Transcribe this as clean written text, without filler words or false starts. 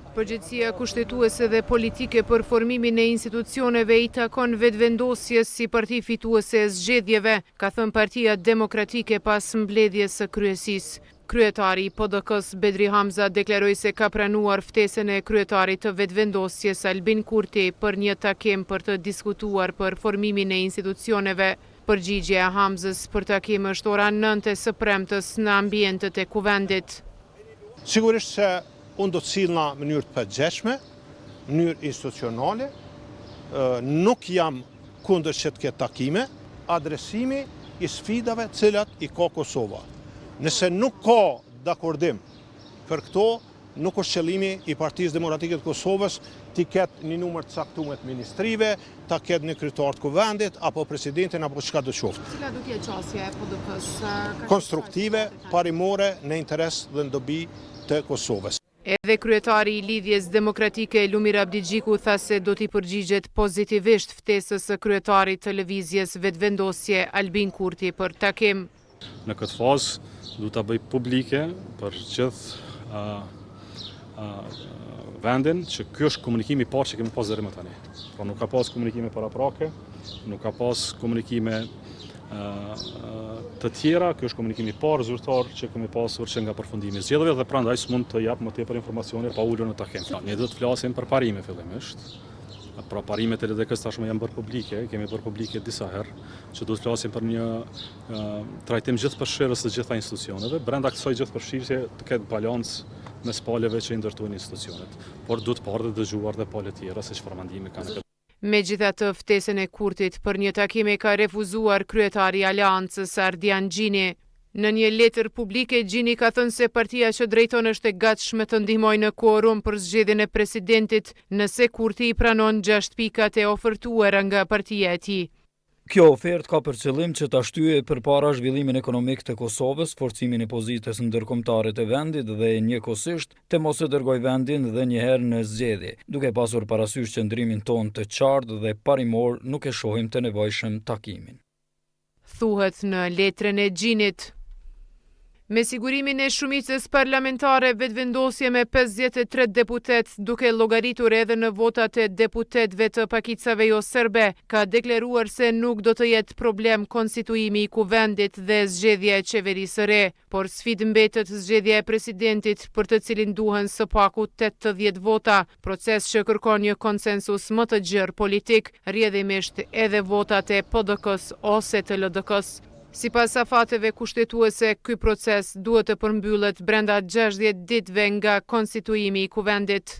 Përgjegjësia kushtetuese dhe politike për formimin e institucioneve i takon Vetëvendosjes si parti fituese e zgjedhjeve, ka thënë Partia Demokratike pas mbledhjes së kryesisë. Kryetari i PDK-së, Bedri Hamza deklaroi se ka pranuar ftesën e kryetarit të Vetëvendosjes, Albin Kurti, për një takim për të diskutuar për formimin e institucioneve. Përgjigjja e Hamzës për takim është ora nëntë e së premtes në ambientet e Kuvendit. Sigurisht se unë do të sillna në mënyrë të përgjegjshme, në mënyrë institucionale, nuk jam kundër që të ketë takime, adresimi i sfidave të cilat i ka Kosova. Nëse nuk ka dakordim për këto, nuk është qëllimi i Partisë Demokratike të Kosovës t'i ketë një numër të caktuar të ministrive, ta ketë një kryetar të Kuvendit, apo presidentin, apo çka do qoftë. Cila do të jetë qasja e PDK-së? Konstruktive, parimore, në interes dhe në dobi të Kosovës. Edhe kryetari i Lidhjes Demokratike, Lumir Abdixhiku tha se do t'i përgjigjet pozitivisht ftesës së kryetarit të Lëvizjes Vetëvendosje, Albin Kurti për takim. Në këtë fazë du ta bëj publike për gjithë vendin që ky është komunikimi i parë që kemi pas deri më tani. Pra nuk ka pas komunikime paraprake, nuk ka pas komunikime të tjera, ky është komunikimi i parë zyrtar që kemi pasur që nga përfundimi i zgjedhjeve dhe prandaj s'mund të jap më tepër informacione pa ulur në takim. Ne do të flasim për parime fillimisht. Pra parimet e LDK-së tashmë janë bërë publike, kemi bërë publike disa herë, që do të flasim për një trajtim gjithëpërfshirës të gjitha institucioneve, brenda kësaj gjithëpërfshirje të ketë balancë mes palëve që i ndërtojnë institucionet. Por duhet parë dhe dëgjuar dhe palët tjera se çfarë mendimi kanë. Megjithatë, ftesën e Kurtit për një takim e ka refuzuar kryetari i Aleancës, Ardian Gjini. Në një letër publike, Gjini ka thënë se partia që drejton është e gatshme të ndihmojë në kuorum për zgjedhjen e presidentit, nëse Kurti i pranon gjashtë pikat e ofertuara nga partia e tij. Kjo ofertë ka për qëllim që ta shtyjë përpara zhvillimin ekonomik të Kosovës, forcimin e pozitës ndërkombëtare të vendit dhe njëkohësisht të mos e dërgojë vendin dhe një herë në zgjedhje. Duke pasur parasysh qëndrimin tonë të qartë dhe parimor, nuk e shohim të nevojshëm takimin. Thuhet në letrën e Gjinit. Me sigurimin e shumicës parlamentare Vetëvendosje me 53 deputetë, duke llogaritur edhe në votat e deputetëve të pakicave jo serbe, ka deklaruar se nuk do të jetë problem konstituimi i Kuvendit dhe zgjedhja e qeverisë së re, por sfidë mbetet zgjedhja e presidentit për të cilin duhen së paku 80 vota, proces që kërkon një konsensus më të gjerë politik, rrjedhimisht edhe votat e PDK-së ose të LDK-së. Sipas afateve kushtetuese, ky proces duhet të përmbyllet brenda 60 ditëve nga konstituimi i Kuvendit.